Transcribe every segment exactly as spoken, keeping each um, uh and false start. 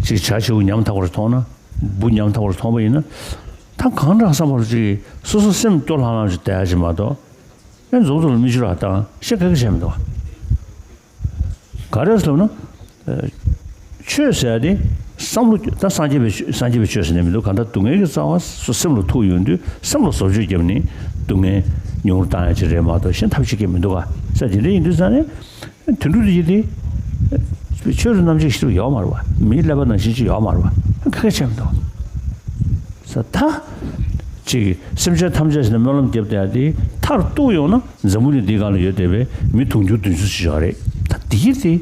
ཅིག་བྱ་བྱེའུ་ཉམ་ཐག་པར་མཐོང་ན། འབུ་ཉམ་ཐག་པར་མཐོང་པ་ཡིན་ན། ད་གང་དྲག་བསམ་པར་ཅིག་སོ་སོ་སེམས་སྐྱོ་ལྷང་ལྷང་ཞིག་བསྡད་ཡ་ཅིག་མ་གཏོགས། ཨེ་འཛོམས་ཚོ་ལ་མིག་ཆུ་རག་བཏང་ཤེས་ག་ག་བྱས་མི་འདུག་བ། ག་རེ་ཟེར་ན། ཆོས་ཟེར་ཡ་དེ་བསམ་བློ་ད་སངས་རྒྱས་པའི་ཆོས་སངས་རྒྱས་པའི་ཆོས་ཟེར་ནས་མི་འདུག་གང་ལྟར་སྡུག་བསྔལ་གྱི་རྩ་བ་སོ་སེམས་ལ་ཐུག་ཡོང་དུས་སེམས་ལ་བཟོ་བཅོས་བརྒྱབ་ནས་སྡུག་བསྔལ་ཉུང་རུ་བཏང་ཡ་ཅིག་རེད་མ་གཏོགས་གཞན་ཐབས་ཤེས་ཀྱི་མི་འདུག་ག་ས་དེ་འདྲ་ཡིན་དུས་ཙང་ནས། དུད་འགྲོ་དེ་ཡིན་ཏེ། ཆོས་རུ་རྣམ་འབྱེད་ཞིག་ཡོད་མ་རེད་བ། མིའི་ཀླད་པ་ནང་བཞིན་ཅིག་ཡོད་མ་རེད་བ། ག་གེ་བྱས་མི་འདུག་ས་ད། ཅིག་སེམས་ཅན་ཐམས་ཅད་ཟེར་ནས་སྨོན་ལམ་བརྒྱབ་བསྡད་དེ་མཐར་གཏུགས་ཡོང་ན་འཛམ་བུ་གླིང་འདིའི་སྒང་ལ་ཡོད་བསྡད་པའི་མི་དུང་ཕྱུར་བདུན་ཅུ་ཅིག་ཡོད་རེད། ད་དེ་ཡིན་ཏེ།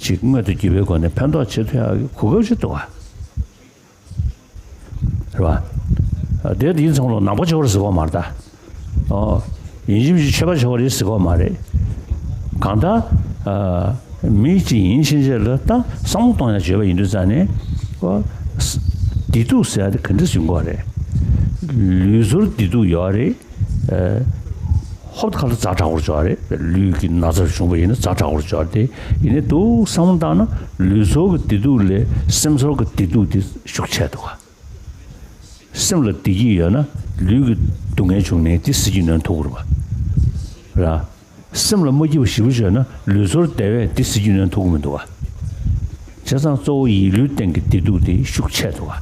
ཅིག་དངོས་དང་བརྒྱུད་པའི་སྒོ་ནས་ཕན་ཐོགས་བྱེད་ཐུབ་ཡག་གི་གོ་སྐབས་ཅིག་འདུག་བ། རེད་བ། དེ་དེ་ཡིན་ཚང་ལོ་ནང་པ་ཆོས་པ་ཟེར་གོ་མ་རེད་ད། ཨོ། ཡིན་གཅིག་མིན་གཅིག་ཆོས་པ་ཆོས་པ་རེད་ཟེར་གོ་མ་རེད། གང་ལྟར། མི་གཅིག་ཡིན་ཕྱིན་ཆད་ལ་ད་བསམ་བློ་གཏོང་ཡ་བྱོས་པ་ཡིན་དུས་ཙང་ནས། ཨོ། བདེ་སྡུག་ཟེར་ཡ་དེ་ག་འདྲ་ཟིན་གོ་རེད། ལུས་ཚོར་བདེ་སྡུག་ཡོད་རེད། ཧོབ་ཁ་ལ་ཛ་དྲག་པོ་ཡོད་རེད། ལུས་ཀྱི་ན་ཚ་བྱུང་བ་ཡིན་ན་ཛ་དྲག་པོ་ཡོད་རེད། ཡིན་ནའི་འདུག་བསམ་བློ་བཏང་ན་ལུས་ཚོར་གྱི་བདེ་སྡུག་ལས་སེམས་ཚོར་གྱི་བདེ་སྡུག་དེ་ཤུགས་ཆེ་འདུག་ག་སེམས་ལ་བདེ་སྐྱིད་ཡོད་ན་ལུས་ཀྱི་སྡུག་བསྔལ་བྱུང་ནས་དེ་ཟིལ་གྱིས་གནོན་ཐུབ་ཀྱི་རེད་པ། ར། སེམས་ལ་མ་སྐྱིད་པ་ཞེ་པོ་ཅིག་ཡོད་ན་ལུས་ཚོར་བདེ་བས་དེ་ཟིལ་གྱིས་གནོན་ཐུབ་ཀྱི་མི་འདུག་ག་བྱས་ཙང་གཙོ་བོ་ཡིད་བློའི་སྟེང་གི་བདེ་སྡུག་དེ་ཤུགས་ཆེ་འདུག་ག་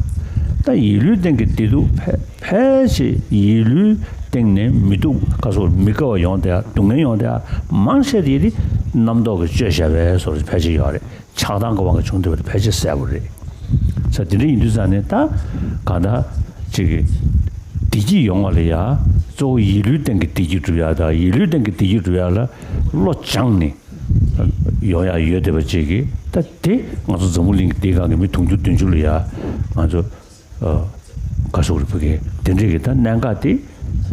ད་ཡིད་བློའི་སྟེང་གི་བདེ་སྡུག་ཕལ་ཕལ་ཆེར་ཡིད་བློའི་སྟེང་ནས་མི་སྡུག་ག་སོགས་མི་དགའ་བ་ཡོང་བསྡད་ཡ། སྡུག་བསྔལ་ཡོང་བསྡད་ཡ་མང་ཆེ་དེ་དེ་རྣམ་རྟོག་གིས་བཅོས་བཞག་པའི་བཟོ་འདྲ་ཕལ་ཆེར་ཡོད་རེད། ཆགས་སྡང་གི་དབང་གིས་བྱུང་བསྡད་པ་དེ་ཕལ་ཆེར་གསལ་པོ་རེད། ས་དེ་འདྲ་ཡིན་དུས་ཙང་ནས་ད་གང་ལྟར་ཅིག་བདེ་སྐྱིད་ཡོང་བ་ལ་ཡ་གཙོ་བོ་ཡིད་བློའི་སྟེང་གི་བདེ་སྐྱིད་སྒྲུབ་ཡ་དང་ཡིད་བློའི་སྟེང་གི་བདེ་སྐྱིད་སྒྲུབ་ཡ་ལ་བློ་སྦྱངས་ནས་ཡོང་ཡ་ཡོད་བསྡད་པ་ཅིག་གིས་ད་དེ་ང་ཚོ་འཛམ་བུ་གླིང་འདིའི་སྒང་གི་མི་དུང་ཕྱུར་བདུན་ཅུ་ལ་ཡ་ང་ཚོ་ག་སོག་རིག་པ་གི་དེ་འདྲས་ཀྱི་ད་གནད་འགག་དེ་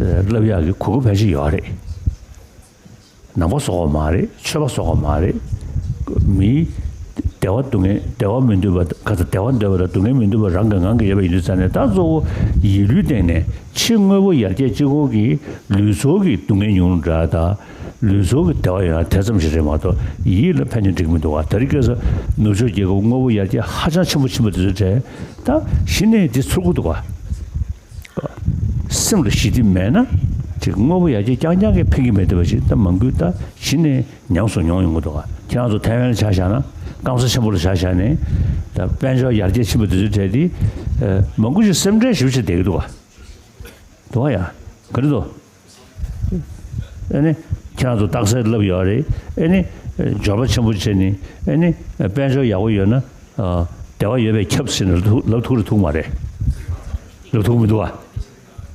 བསླབ་ཡག་གི་གོ་སྐབས་ཕལ་ཆེར་ཡོད་རེད། ནང་པ་སོགས་པ་མ་རེད། ཆོས་པ་སོགས་པ་མ་རེད། མིའི་བདེ་བ་སྡུག་བསྔལ་བདེ་བ་མི་འདོད་པ་ག་ཚ་བདེ་བ་འདོད་པ་དང་སྡུག་བསྔལ་མི་འདོད་པ་རང་གི་ངང་གིས་ཡོད་པ་ཡིན་དུས་ཙང་ནས་ད་གཙོ་བོ་ཡིད་བློའི་སྟེང་ནས་ཕྱི་དངོས་པོ་ཡར་རྒྱས་གཅིག་པོ་གིས་ལུས་ཚོར་གྱི་སྡུག་བསྔལ་ཉུང་རུ་འགྲོ་ཡ་དང་ལུས་ཚོར་གྱི་བདེ་བ་ཡོང་ཡ་དེ་ཙམ་ཞིག་རེད་མ་གཏོགས་ཡིད་ལ་ཕན་ཚུན་འགྲིག་མི་འདུག་བ། དེ་རིང་ཁ་སང་ནུབ་ཕྱོགས་རྒྱལ་ཁབ་དངོས་པོ་ཡར་རྒྱས་ཧ་ཅང་ཆེན་པོ་ཕྱིན་པ་དེ་ཚོའི་གྲས་ད་གཞི་ནས་འདི་ཚོར་གྱི་འདུག་བ། སེམས་ལ་ཞི་བདེ་མེད་ན་ཅིག་དངོས་པོ་ཡར་རྒྱས་རྐྱང་རྐྱང་གིས་ཕན་གྱི་མེད་བསྡད་པ་ཞིག་ད་མང་པོས་ད་གཞི་ནས་ཉམས་སུ་མྱོང་ཡོང་གི་འདུག་ག་ཁྱེད་རང་ཚོ་ཐའེ་ཝན་ལ་ཆ་བཞག་ན་སྐམ་ས་ཆེན་པོ་ལ་ཆ་བཞག་ནས་ད་དཔལ་འབྱོར་ཡར་རྒྱས་ཕྱིན་པ་དེ་ཚོའི་གྲས་དེ་མང་པོ་ཞིག་སེམས་ཁྲལ་ཞེ་པོ་ཅིག་བསྡད་ཀྱི་འདུག་ག་འདུག་ག་ཡ་ག་རེ་འདུག་ཨ་ནི་ཁྱེད་རང་ཚོ་རྟགས་གསལ་ལབ་ཡོད་རེད། ཨ་ནི་འབྱོར་པ་ཆེན་པོ་བྱས་ནས་ཨ་ནི་དཔལ་འབྱོར་ཡག་པོ་ཡོད་ན་བདེ་བ་ཡོད་པས་ཁྱབ་ཟེར་ནས་ལབ་ཐུབ་རེད་ཐུབ་མ་རེད། ལབ་ཐུབ་མི་འདུག་བ།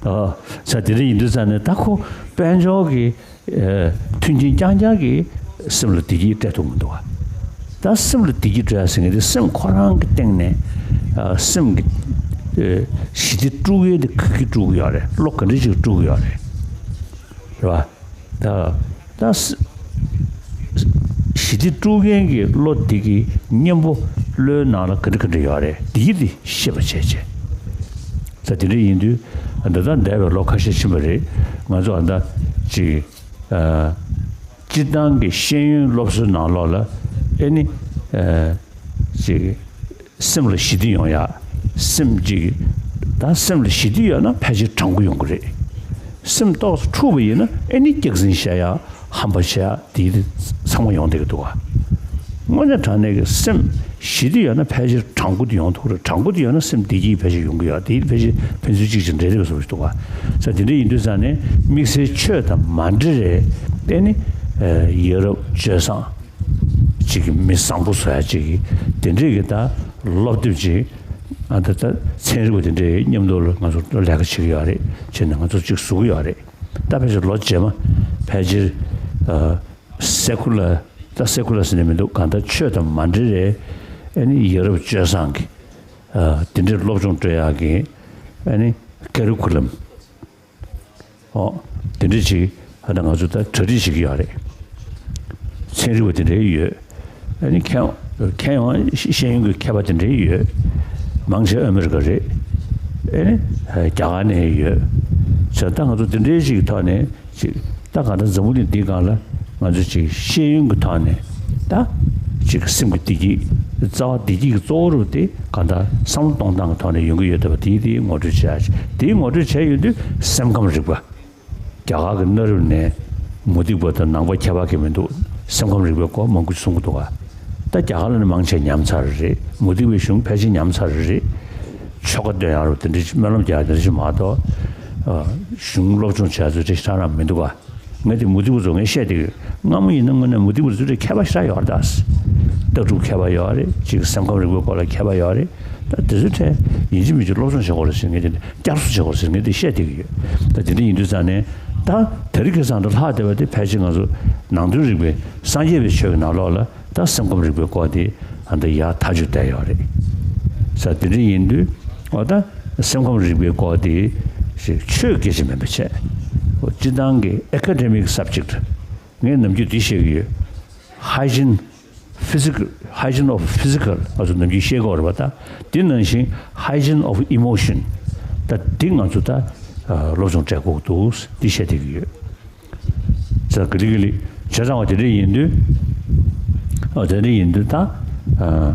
ཨ། ས་དེ་འདྲ་ཡིན་དུས་ཙང་ནས་ད་ཁོ་དཔལ་འབྱོར་གྱི་ཨ་མཐུན་རྐྱེན་རྐྱང་རྐྱང་གིས་སེམས་ལ་བདེ་སྐྱིད་སྤྲད་ཐུབ་མི་འདུག་བ། ད་སེམས་ལ་བདེ་སྐྱིད་སྤྲད་ཟེར་མཁན་དེ་སེམས་ཁོ་རང་གི་སྟེང་ནས་ཨ་སེམས་ཀྱི་ཨ་ཞི་བདེ་དཀྲུག་ཡས་དེ་ག་གིས་དཀྲུག་གི་ཡོད་རེད། བློ་ག་འདྲ་ཞིག་དཀྲུག་གི་ཡོད་རེད། རེད་བ། ད་ད་ཞི་བདེ་དཀྲུག་མཁན་གྱི་བློ་དེ་གི་གཉེན་པོ་བློའི་ནང་ལ་ག་འདྲ་ག་འདྲ་ཡོད་རེད། དེ་དེ་ཤེས་པ་བྱས་བྱས། ད་དེ་འདྲ་ཡིན་དུས་ད་ལྟ་འདས་པའི་ལོ་ཁ་ཤས་ཕྱིན་པ་རེད། ང་ཚོ་ཨ་ད་ཅིག་ཨ་སྤྱིར་བཏང་གི་ཤེས་ཡོན་སློབ་གསོའི་ནང་ལོགས་ལ་ཨེ་ནི་ཨ་ཅིག་སེམས་ལ་ཞི་བདེ་ཡོང་ཡ། སེམས་ཅིག་ད་སེམས་ལ་ཞི་བདེ་ཡོད་ན་ཕལ་ཆེར་དྲང་པོ་ཡོང་གི་རེད། སེམས་ཏོག་ཙམ་འཁྲུགས་པ་ཡིན་ན་ཨེ་ནི་སྐྱག་རྫུན་བཤད་ཡ་ཧམ་པ་བཤད་ཡ་དེ་ཚང་མ་ཡོང་བསྡད་ཀྱི་འདུག་བ། དངོས་གནས་དྲང་གནས་ཀྱི་སེམས་ཞི་བདེ་ཡོད་ན་ཕལ་ཆེར་དྲང་པོ་དེ་ཡོང་ཐུབ་རེད། དྲང་པོ་དེ་ཡོད་ན་སེམས་བདེ་སྐྱིད་ཕལ་ཆེར་ཡོང་གི་ཡོད། དེ་ཕལ་ཆེར་ཕན་ཚུན་གཅིག་ཅིག་འབྲེལ་བསྡད་པ་བཟོ་ཞིག་འདུག་བ། ས་དེ་འདྲ་ཡིན་དུས་ཙང་ནས་དམིགས་བསལ་ཆོས་དང་མ་འབྲེལ་རེད། ཨེ་ནི་ཡ་རབས་སྤྱོད་བཟང་ཅིག་གི་མི་བཟང་པོ་བཟོ་ཡ་ཅིག་གི་དེ་འདྲས་ཀྱི་ད་སློབ་དེབ་ཅིག་ཨ་ད་ད་ཚན་རིག་པ་དེ་འདྲས་མཉམ་དུ་ལ་ང་ཚོ་ལས་ཀ་བྱེད་ཀྱི་ཡོད་རེད། བྱས་ནས་ང་ཚོ་ཅིག་བཟོ་གི་ཡོད་རེད། ད་ཕལ་ཆེར་ལོ་རྗེས་མ་ཕལ་ཆེར་ཨ་སེ་ཀུ་ལར་ད་སེ་ཀུ་ལར་ཟེར་ནས་མི་འདུག་གང་ལྟར་ཆོས་དང་མ་འབྲེལ་རེད། ཨ་ནི་ཡ་རབས་སྤྱོད་བཟང་གི་ཨ་དེ་འདྲས་སློབ་སྦྱོང་སྤྲོད་ཡག་གི་ཨ་ནི་ཀ་རི་ཀུ་ལམ། ཨོ། དེ་འདྲ་ཅིག་ཨ་ད་ང་ཚོ་ད་གྲ་སྒྲིག་བྱེད་ཀྱི་ཡོད་རེད། ཚན་རིག་པ་དེ་འདྲ་ཡོད། ཨ་ནི་མཁས་མཁས་དབང་ཤེས་ཡོན་གྱི་མཁས་པ་དེ་འདྲ་ཡོད། མང་ཆེ་ཨ་མི་རི་ཀ་རེད། ཨ་ནི་རྒྱ་གར་ནས་ཡོད། བྱས་ད་ང་ཚོ་དེ་འདྲའི་ཅིག་གི་ཐོག་ནས་ཅིག་ད་གང་ལྟར་འཛམ་བུ་གླིང་འདིའི་སྒང་ལ་ང་ཚོ་ཅིག་ཤེས་ཡོན་གྱི་ཐོག་ནས་ད་ཅིག་སེམས་ཀྱི་བདེ་སྐྱིད་ རྩ་བ་བདེ་སྐྱིད་ཀྱི་གཙོ་བོ་རུ་དེ་གང་ལྟར་བསམ་བློ་གཏོང་སྟངས་ཀྱི་ཐོག་ནས་ཡོང་གི་ཡོད་བསྡད་པ་དེ་དེ་ངོ་སྤྲོད་བྱེད་ཡ་ཞིག་དེ་ངོ་སྤྲོད་བྱས་ཡོང་དུས་སེམས་ཁམས་རིག་པ། རྒྱ་གར་གྱི་གནའ་རབས་ནས་མུ་སྟེགས་པ་དང་ནང་པ་ཁྱད་པར་གྱི་མི་འདུག་སེམས་ཁམས་རིག་པའི་སྐོར་མང་པོ་གསུང་གི་འདུག་ག་ད་རྒྱ་གར་ལ་ནི་མང་ཆེ་ཉམས་ཚར་རེད། མུ་སྟེགས་པའི་གཞུང་ཕལ་ཆེར་ཉམས་ཚར་རེད། ཆོ་ག་འདོན་ཡག་རུ་དེ་འདྲའི་སྨོན་ལམ་རྒྱག་ཡག་དེ་འདྲ་ཞིག་མ་གཏོགས། གཞུང་སློབ་སྦྱོང་བྱ་ཚུལ་དེ་ཞེ་དྲག་རང་མི་འདུག་ག་ངས་དེ་མུ་སྟེགས་པ་ཚོ་ངས་བཤད་བསྡད་ཡོད། སྔ་མོ་ཡིན་ན་དངོས་གནས་མུ་སྟེགས་པ་ཚོ་དེ་མཁས་པ་ཞེ་དྲག་ཡོད་རེད་ད། ལྟ་གྲུབ་མཁས་པ་ཡོད་རེད། གཅིག་སེམས་ཁམས་རིག་པའི་སྐོར་ལ་མཁས་པ་ཡོད་རེད། ད་དེ་ཚོའི་གྲས་ཡིན་གཅིག་མིན་གཅིག་སློབ་སྦྱོང་བྱེད་དགོས་རེད་ཟེར་ངས་དེ་བསྐྱར་གསོ་བྱེད་དགོས་རེད་ཟེར་ངས་དེ་བཤད་བསྡད་ཀྱི་ཡོད། ད་དེ་འདྲ་ཡིན་དུས་ཙང་ནས་ད་དེ་རིང་ཁ་སང་དུ་ལྷག་བསྡད་པ་དེ་ཕལ་ཆེར་ང་ཚོ་ནང་དོན་རིག་པའི་སངས་རྒྱས་པའི་ཆོས་ཀྱི་ནང་ལོགས་ལ་ད་སེམས་ཁམས་རིག་པའི་སྐོར་དེ་ཨ་ད་ཡར་ཐག་གཅོད་བསྡད་ཡོད་རེད། ས་དེ་འདྲ་ཡིན་དུས་འོ་ད་སེམས་ཁམས་རིག་པའི་སྐོར་དེ་ཞིག་ཆོས་སྐད་ཆ་མིན་པ་བྱས། སྤྱི་བཏང་གི་academic subject ངས་ནམ་རྒྱུན་འདི་བཤད་ཀྱི་ཡོད། hygiene physical hygiene of physical ང་ཚོ་ནམ་རྒྱུན་བཤད་ཀྱི་ཡོད་རེད་པ། ད་འདི་ནང་བཞིན་hygiene of emotion ད་འདི་ང་ཚོ་ད་སློབ་སྦྱོང་སྤྲད་དགོས་འདུག་འདི་བཤད་བསྡད་ཀྱི་ཡོད། ས་ག་ལི་ག་ལི་བྱས་ཙང་བ་དེ་འདྲ་ཡིན་དུས། ཨ་དེ་འདྲ་ཡིན་དུས་ད། ཨ་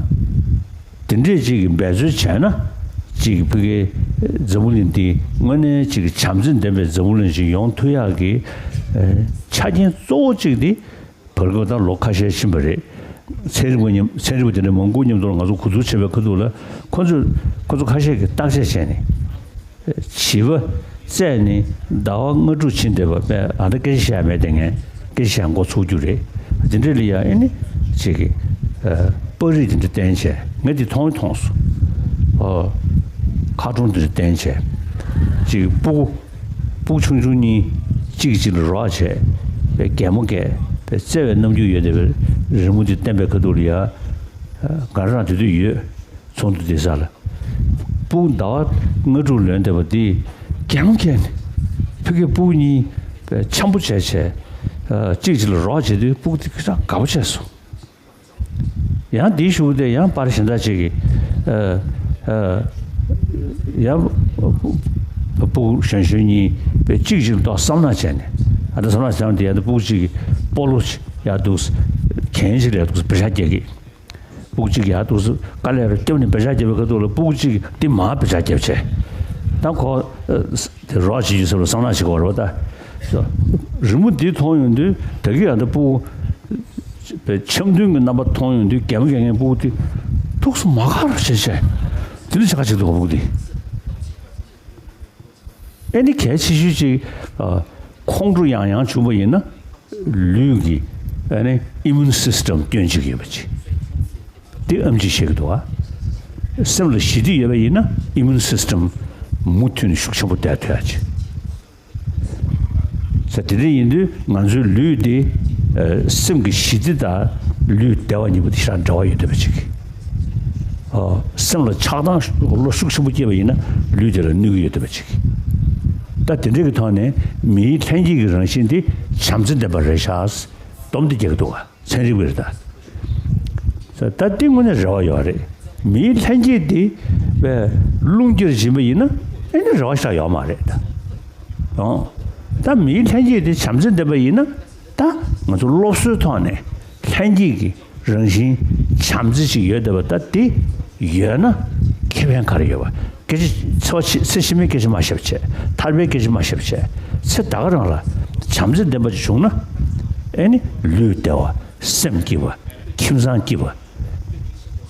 དེ་འདྲས་ཅིག་གི་འབད་རྩོལ་བྱས་ན། ཅིག་ཕ་གི་འཛམ་བུ་གླིང་འདི་དངོས་གནས་ཅིག་གི་བྱམས་བརྩེ་ལྡན་པའི་འཛམ་བུ་གླིང་ཞིག་ཡོང་ཐུབ་ཡག་གི། ཨ་ཆ་རྐྱེན་གཙོ་བོ་གཅིག་འདི་བར་སྐབས་ད་ལོ་ཁ་ཤས་ཕྱིན་པ་རེད། ཚན་རིག་པ་མཉམ་ཚན་རིག་པ་དེ་འདྲ་མང་པོ་མཉམ་དུ་ང་ཚོ་གོ་བསྡུར་བྱེད་པའི་ཁ་ཐུག་ལ་ཁོ་ཚོས་ཁོ་ཚོ་ཁ་ཤས་ཀྱིས་བརྟག་དཔྱད་བྱས་ནས། བྱིས་པ་བཙས་ནས་ཟླ་བ་ལྔ་དྲུག་ཕྱིན་བསྡད་པ་དཔེ་ཨ་ད་སྐད་ཆ་བཤད་མེད་དེ་ངས་སྐད་ཆ་བཤད་མགོ་ཚུགས་རྒྱུ་རེད། དེ་འདྲ་ལ་ཡ་ཨེ་ནི་ཅིག་གི་ཨ་པར་རིས་དེ་འདྲ་བསྟན་བྱས་ངས་དེ་མཐོང་མཐོང་སོང་། ཨོ་ཁ་བྱང་དེ་འདྲ་བསྟན་བྱས་ཅིག་སྤུ་གུ་སྤུ་གུ་ཆུང་ཆུང་གཉིས་གཅིག་གིས་གཅིག་ལ་རོགས་བྱས་པའི་གད་མོ་བགད་པའི་བརྩེ་བའི་རྣམ་འགྱུར་ཡོད་བསྡད་པའི་རི་མོ་དེ་བསྟན་པའི་ཁ་ཐུག་ལ་ཡ་ང་རང་དེ་དུས་ཡོད། ཚོགས་འདུ་དེ་ས་ལ། སྤུ་གུ་ཟླ་བ་ལྔ་དྲུག་ལོན་བསྡད་པ་འདི་གད་མོ་བགད་ནས་ཕ་གིའི་སྤུ་གུ་གཉིས་འཆམ་པོ་བྱས་བྱས་གཅིག་གཅིག་ལ་རོགས་བྱེད་དུས་སྤུ་གུ་དེ་ཧྲ་དགའ་པོ་བྱས་སོང་། ཡང་དེའི་གཞུག་དེ་ཡང་པར་གཞན་དག་ཅིག་གིས་ཡང་སྤུ་གུ་གཞོན་གཞོན་གཉིས་གཅིག་གཅིག་ལ་ཏོག་བསམ་ནག་བྱས་ནས་ཨ་ད་བསམ་ནག་བྱས་ནས་དེ་ཡང་སྤུ་གུ་གཅིག་གིས་སྤོ་ལོ་ཡར་འདུག་གན་ཞིག་ལ་འདུག་བེ་ཤ་རྒྱག་གི། སྤུ་གུ་གཅིག་ཡར་འདུག་སེ་དཀའ་ལས་རེ་བརྒྱབ་ནས་བེ་ཤ་རྒྱབ་པའི་ཁ་ཐུག་ལ་སྤུ་གུ་གཅིག་འདི་མར་བེ་ཤ་རྒྱབ་བྱས། ད་ཁོ་དེ་རོགས་བྱེད་རྒྱུ་ཟེར་བ་བསམ་ནག་བྱེད་དགོས་རེད་པ་ད། རི་མོ་འདི་མཐོང་ཡོང་དུས་ད་གི་ཡང་ད་སྤུ་གུ་འཆམ་མཐུན་གྱི་རྣམ་པ་མཐོང་ཡོང་དུས་གད་མོ་བགད་མཁན་སྤུ་གུ་དེ་ཐུགས་སུ་མ་ཁག་རུ་བྱས་བྱས་དེ་ནི་བྱ་དགའ་བྱེད་འདུག་སྤུ་གུ་དེ། ཨེ་ནི་གལ་ཆེ་ཤོས་ཅིག་ཨ་ཁོང་ཁྲོ་ཡང་ཡང་བྱུང་བ་ཡིན་ན་ལུས་ཀྱི་ཨེ་ནི་ཨི་མུན་སིས་ཊམ་སྐྱོན་ཅིག་ཡོད་པ་ཅིག་དེ་ཨེམ་ཆི་བཤད་ཀྱི་འདུག་ཨ། སེམས་ལ་ཞི་བདེ་ཡོད་པ་ཡིན་ན་ཨི་མུན་སིས་ཊམ་མུ་མཐུད་ནས་ཤུགས་ཆེན་པོ་བསྡད་ཐུབ་ཡ་ཅིག་ས་དེ་འདྲ་ཡིན་དུས་ང་ཚོའི་ལུས་དེ་ཨ་སེམས་ཀྱི་ཞི་བདེ་དང་ལུས་བདེ་བ་གཉིས་པོ་དེ་ཞེ་དྲག་འབྲེལ་བ་ཡོད་བསྡད་པ་ཅིག་ཨ་སེམས་ལ་ཆགས་སྡང་བློ་ཤུགས་ཆེན་པོ་སྐྱེས་པ་ཡིན་ན་ལུས་དེ་ལ་གནོད་ཀྱི་ཡོད་བསྡད་པ་ཅིག་ད་དེ་འདྲ་གི་ཐོག་ནས་མིའི་ལྷན་སྐྱེས་ཀྱི་རང་བཞིན་དེ་བྱམས་བརྩེ་ལྡན་པ་རེད་ཤག་སྡོམ་དེ་རྒྱག་གི་འདུག་ག་ཚན་རིག་པས་རེད་ད། ད་འདི་དངོས་གནས་རེ་བ་ཡོད་རེད། མིའི་ལྷན་སྐྱེས་འདི་བས་རླུང་རྒྱུར་འབྱིན་པ་ཡིན་ན་ཨེ་ནི་རེ་བ་ཞིག་ཡོད་མ་རེད་ད། ཨོ། ད་མིའི་ལྷན་སྐྱེས་འདི་བྱམས་བརྩེ་ལྡན་པ་ཡིན་ན་ད་ང་ཚོ་སློབ་གསོའི་ཐོག་ནས་ལྷན་སྐྱེས་ཀྱི་རང་བཞིན་བྱམས་བརྩེ་ཞིག་ཡོད་བསྡད་པ་ད་འདི་ཡོད་ན་ཁེ་ཕན་ག་རེ་ཡོད་པ། སྐད་ཆ་ཚེ་བ་ཕྱི་ཚེ་ཕྱི་མའི་སྐད་ཆ་མ་བཤད་པ་བྱས། ཐར་པའི་སྐད་ཆ་མ་བཤད་པ་བྱས། ཚེ་ད་ག་རང་ལ་བྱམས་བརྩེ་ལྡན་པ་ཞིག་བྱུང་ན་ཨེ་ནི་ལུས་བདེ་བ་སེམས་སྐྱིད་པ་ཁྱིམ་ཚང་སྐྱིད་པ།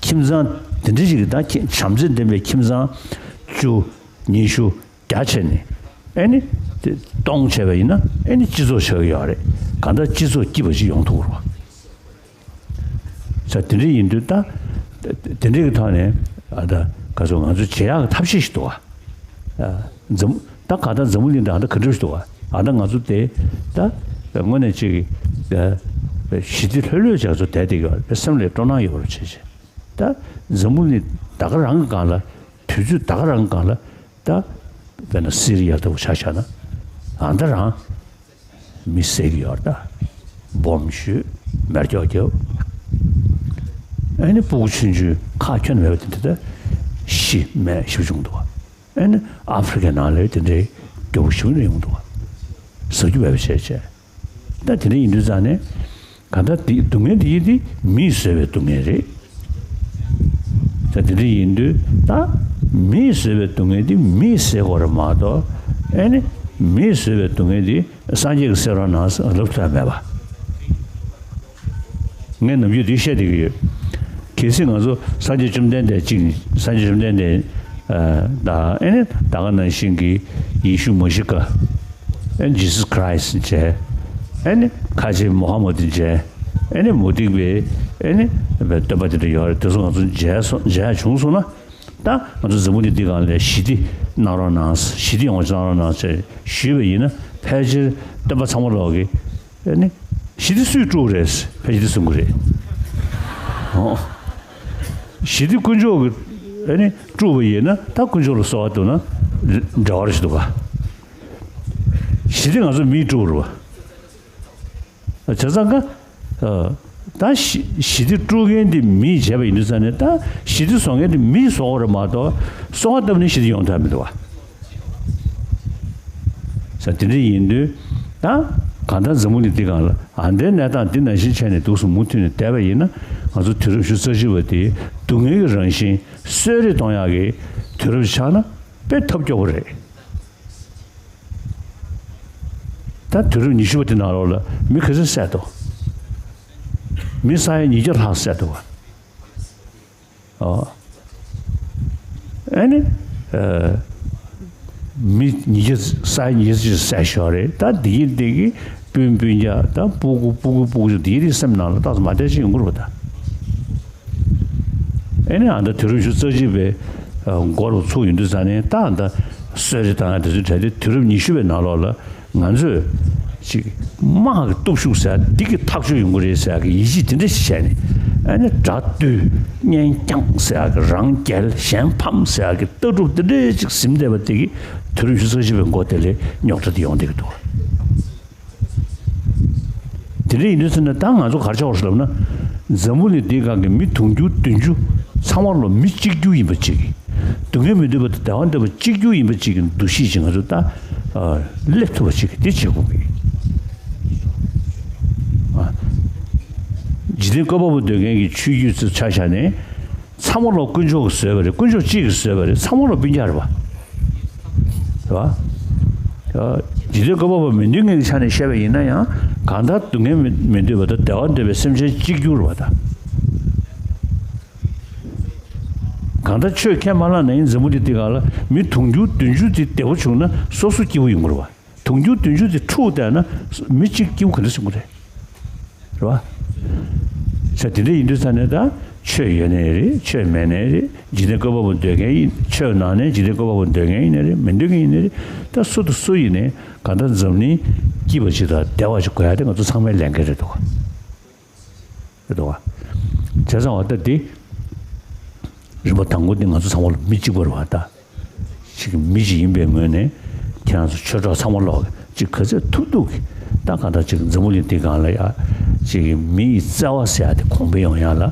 ཁྱིམ་ཚང་དེ་འདྲ་ཞིག་གི་ད་ཁྱེད་བྱམས་བརྩེ་ལྡན་པའི་ཁྱིམ་ཚང་བཅུ་ཉི་ཤུ་བརྒྱ་བྱས་ནས་ཨེ་ནི་དེ་སྟོང་བྱས་པ་ཡིན་ན་ཨེ་ནི་སྤྱི་ཚོགས་ཆགས་ཀྱི་ཡོད་རེད། གང་ལྟར་སྤྱི་ཚོགས་སྐྱིད་པ་ཞིག་ཡོང་ཐུབ་ཀྱི་རེད་པ། ས་དེ་འདྲ་ཡིན་དུས་ད་དེ་འདྲ་གི་ཐོག་ནས་ཨ་ད་ག་ཚོད་ང་ཚོ་བྱེད་ཡག་གི་ཐབས་ཤེས་ཤིག་འདུག་ཨ། ཨ་འཛམ་ད་ག་ད་འཛམ་བུ་གླིང་འདི་ཨ་ད་ག་འདྲ་ཞིག་འདུག་ཨ། ཨ་ད་ང་ཚོ་དེ་ད་དངོས་གནས་ཅིག་ཞི་བདེ་ལྷོད་ལྷོད་ཅིག་ང་ཚོ་བསྡད་བསྡད་ཀྱི་ཡོད་རེད། སེམས་ལ་སྤྲོ་སྣང་ཡོད་པ་བྱས་བྱས་ད་འཛམ་བུ་གླིང་ད་ག་རང་གི་སྒང་ལ་དུས་ཚོད་ད་ག་རང་གི་སྒང་ལ་ད་དཔེར་ན་སི་རི་ཡ་ལྟ་བུ་ཆ་བཞག་ན་ཨ་ད་རང་མི་བསད་ཀྱི་ཡོད་རེད་ད། སྦོམ་ཞུས་མེར་སྐྱོག་བརྒྱབ། ཨ་ནི་སྤུ་གུ་ཆུང་ཆུང་ཁག་ཁྱོན་མེད་པ་དེ་འདྲ་ད་ཤི་རྨས་ཞེ་པོ་བྱུང་འདུག་ཨ་ནི་ཨ་ཧྥི་རི་ཀའི་ནང་ལ་དེ་འདྲའི་སྐྱོ་པོ་ཞེ་པོ་ཡོང་འདུག་ཟ་རྒྱུ་མེད་པ་བྱས་བྱས། ད་དེ་འདྲ་ཡིན་དུས་ཙང་ནས་གང་ལྟར་དེ་སྡུག་བསྔལ་དེ་ཡིན་དེ་མིས་བཟོས་པའི་སྡུག་བསྔལ་རེད། ད་དེ་འདྲ་ཡིན་དུས་ད་མིས་བཟོས་པའི་སྡུག་བསྔལ་འདི་མིས་སེལ་དགོས་རེད་མ་གཏོགས། ཨེ་ནི་མིས་བཟོས་པའི་སྡུག་བསྔལ་འདི་སངས་རྒྱས་ཀྱིས་སེལ་རོགས་གནང་ཟེར་ལབ་ཐུབ་ཡ་མེད་པ། ངས་ནམ་རྒྱུན་འདི་བཤད་བསྡད་ཀྱི་ཡོད། གལ་སྲིད་ང་ཚོ་སངས་རྒྱས་བཅོམ་ལྡན་འདས་གཅིག་ནི་སངས་རྒྱས་བཅོམ་ལྡན་འདས་ཨ་དང་ཨེ་ནི་ད་ག་ནང་བཞིན་གྱི་ཡེ་ཤུ་མ་ཤི་ཀ། ཨེ་ནི་Jesus Christ་མཇལ། ཨེ་ནི་ཁ་ཆེ་མུ་ཧམ་མད་མཇལ། ཨེ་ནི་མུ་སྟེགས་པའི་ཨེ་ནི་སྟོན་པ་དེ་འདྲ་ཡོད་རེད། དེ་ཚོ་ང་ཚོ་མཇལ་སོང་མཇལ་བྱུང་སོང་ན། ད་ང་ཚོ་འཛམ་བུ་གླིང་འདི་སྒང་ལ་ཞི་བདེ་གནང་རོགས་གནང་། ཞི་བདེ་ཡོང་བ་གནང་རོགས་གནང་ཞེས་ཞུས་པ་ཡིན་ན། ཕལ་ཆེར་སྟོན་པ་ཚང་མ་ལོག་གིས་ཨེ་ནི་ཞི་བདེ་སུས་དཀྲུགས་རེད། ཕལ་ཆེར་འདི་གསུང་གི་རེད། ཨོ། ཞི་བདེ་དཀོན་མཆོག་གིས་ཨེ་ནི་དཀྲུགས་པ་ཡིན་ན། ད་དཀོན་མཆོག་ལ་གསོལ་བ་འདེབས་ན་འདྲ་བ་རེ་ཞིག་འདུག་ག། ཞི་བདེ་ང་ཚོ་མིས་དཀྲུགས་པ་རེད་པ། བྱས་ཙང་ཀ། ཨ། ད་ཞི་ཞི་བདེ་དཀྲུག་མཁན་དེ་མིས་བྱས་པ་ཡིན་དུས་ཙང་ནས། ད་ཞི་བདེ་བཟོ་མཁན་དེ་མིས་བཟོ་དགོས་རེད་མ་གཏོགས། གསོལ་བ་བཏབ་ནས་ཞི་བདེ་ཡོང་ཐབས་མི་འདུག་བ། ས་དེ་འདྲ་ཡིན་དུས་ད་གང་ལྟར་འཛམ་བུ་གླིང་འདི་སྒང་ལ་ཨ་འདྲའི་གནས་སྟངས་འདི་ནང་བཞིན་བྱས་ནས་འདུག་སེ་མུ་མཐུད་ནས་བསྡད་པ་ཡིན་ན། ང་ཚོ་དུས་རབས་ཉི་ཤུ་རྩ་གཅིག་པ་དེ་སྡུག་བསྔལ་གྱི་རང་བཞིན་གསོད་རེས་གཏོང་ཡག་གི་དུས་རབས་ཆགས་ན་དཔེ་ཐབས་སྐྱོ་པོ་རེད། ད་དུས་རབས་ཉི་ཤུ་པ་དེ་ནང་ལོགས་ལ་མི་ག་ཚོད་བསད་འདུག་མི་ས་ཡ་ཉིས་བརྒྱ་ལྷག་བསད་འདུག་བ། ཨོ། ཨ་ནི། ཨ། མི་ཉིས་བརྒྱ་ས་ཡ་ཉིས་བརྒྱ་བསད་ཤག་རེད། ད་འདི་གི་འདི་གི་སྤུན་སྤུན་ཀྱག་ད་སྤུ་གུ་སྤུ་གུ་སྤུ་གུ་ཅིག་འདི་གི་སེམས་ནང་ལ་ཏོག་ཙམ་མ་བདེ་ཅིག་ཡོང་གི་རེད་པ་ད། ཨེ་ནི་ཨ་ད་དུས་རབས་ཉི་ཤུ་རྩ་གཅིག་པའི་ཨ་འགོ་རུ་ཚུགས་ཡོང་དུས་ཙང་ནས། ད་ཨ་ད་གསོད་རེས་བཏང་ཡ་དེ་ཚོའི་གྲས་དེ་དུས་རབས་ཉི་ཤུ་པའི་ནང་ལོགས་ལ་ང་ཚོས་ཅིག་དམག་གི་སྟོབས་ཤུགས་ཟེར་ཡ་འདི་གིས་ཐག་གཅོད་ཡོང་གི་རེད་ཟེར་ཡ་གི་ཡིད་ཆེས་དེ་འདྲ་ཞིག་བྱས་ནས། ཨེ་ནི་དགྲ་བཏུལ། གཉེན་རྐྱང་ཟེར་ཡ་གི། རང་རྒྱལ་གཞན་ཕམ་ཟེར་ཡ་གི་ལྟ་གྲུབ་དེ་འདྲ་ཅིག་ཟིན་བསྡད་པ་དེ་གིས་དུས་རབས་ཉི་ཤུ་རྩ་གཅིག་པའི་འགོ་དེ་ལ་རྙོག་དྲ་དེ་ཡོང་བསྡད་ཀྱི་འདུག་དེ་འདྲ་ཡིན་དུས་ཙམ་ནས་ད་ང་ཚོ་ག་རེ་བྱ་དགོས་ཟེར་ལབ་ན། འཛམ་བུ་གླིང་འདིའི་སྒང་གི་མི་དུང་ཕྱུར་བདུན་ཅུ་ཚང་མ་ལོ་མི་གཅིག་གྱུར་ཡིན་པ་ཅིག་སྡུག་བསྔལ་མི་འདོད་པ་དང་བདེ་བ་འདོད་པ་གཅིག་གྱུར་ཡིན་པ་ཅིག་གི་འདུ་ཤེས་ཅིག་ང་ཚོ་ད་ཨ་སླེབས་ཐུབ་པ་ཅིག་འདི་བྱེད་དགོས་ཀྱི། ཨ། འཇིག་རྟེན་བཀོད་པ་པོ་འདོད་མཁན་གྱི་ཆོས་བརྒྱུད་ཚོ་ཆ་བཞག་ནས། ཚང་མ་ལོ་དཀོན་མཆོག་གིས་བཟོས་པ་རེད། དཀོན་མཆོག་གཅིག་གིས་བཟོས་པ་རེད། ཚང་མ་ལོ་སྤུན་ཀྱག་རེད་པ། རེད་པ། ཨ། འཇིག་རྟེན་བཀོད་པ་པོ་མི་འདོད་མཁན་གྱི་ཆ་ནས་བཤད་པ་ཡིན་ན་ཡང་། གང་ལྟར་སྡུག་བསྔལ་མི་མི་འདོད་པ་དང་བདེ་བ་འདོད་པའི་སེམས་ཅན་གཅིག་གྱུར་རེད་པ་ད། གང་ལྟར་ཆོས་ཁས་མ་བླངས་ན་ཡང་འཛམ་བུ་གླིང་འདི་སྒང་ལ་མི་དུང་ཕྱུར་བདུན་ཅུ་དེ་བདེ་པོ་བྱུང་ན་སོ་སོ་སྐྱིད་པོ་ཡོང་གི་རེད་པ། དུང་ཕྱུར་བདུན་ཅུ་དེ་འཁྲུག་བསྡད་ན་མི་གཅིག་སྐྱིད་པོ་ག་འདྲ་བྱུང་གི་རེད། རེད་པ། ས་དེ་འདྲ་ཡིན་དུས་ཙང་ནས་ད་ཆོས་ཡོད་ནའི་རེད། ཆོས་མེད་ནའི་རེད། འཇིག་རྟེན་བཀོད་པ་པོ་འདོད་མཁན་ཡིན། ཆོས་ནང་ནས་འཇིག་རྟེན་བཀོད་པ་པོ་འདོད་མཁན་ཡིན་ནའི་རེད། མི་འདོད་མཁན་ཡིན་ནའི་རེད། ད་སུ་དང་སུ་ཡིན་ནའི་གང་ལྟར་འཛམ་གླིང་སྐྱིད་པ་ཅིག་དང་བདེ་བ་ཅིག་དགོས་ཡ་དེ་ང་ཚོ་ཚང་མའི་ལས་འགན་རེད་འདུག་ག། རེད་འདུག་ག། བྱས་ཙང་བ་ད་འདི་རིམ་པ་དང་པོ་འདི་ང་ཚོ་ཚང་མ་ལ་མི་གཅིག་པ་རེད་པ་ད། ཅིག་མི་ཅིག་ཡིན་པའི་ངོས་ནས་ཁྱེད་རང་ཚོ་ཆོས་གྲོགས་ཚང་མ་ལོག་ཅིག་ག་ཚོད་ཐུབ་ཐུབ་ཀྱིས། ད་གང་ལྟར་ཅིག་འཛམ་བུ་གླིང་འདི་སྒང་ལ་ཡ་ཅིག་མི་ཡི་བརྩེ་བ་ཟེར་ཡ་དེ་གོང་འཕེལ་ཡོང་ཡ་ལ་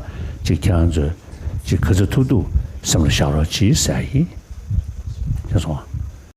ཅིག་ཁྱེད་རང་ཚོས་ཅིག་ག་ཚོད་ཐུབ་ཐུབ་སེམས་ལ་བཞག་རོགས་གྱིས་ཟེར་ཡ་ཡིན། མཁྱེན་སོང་ཨ།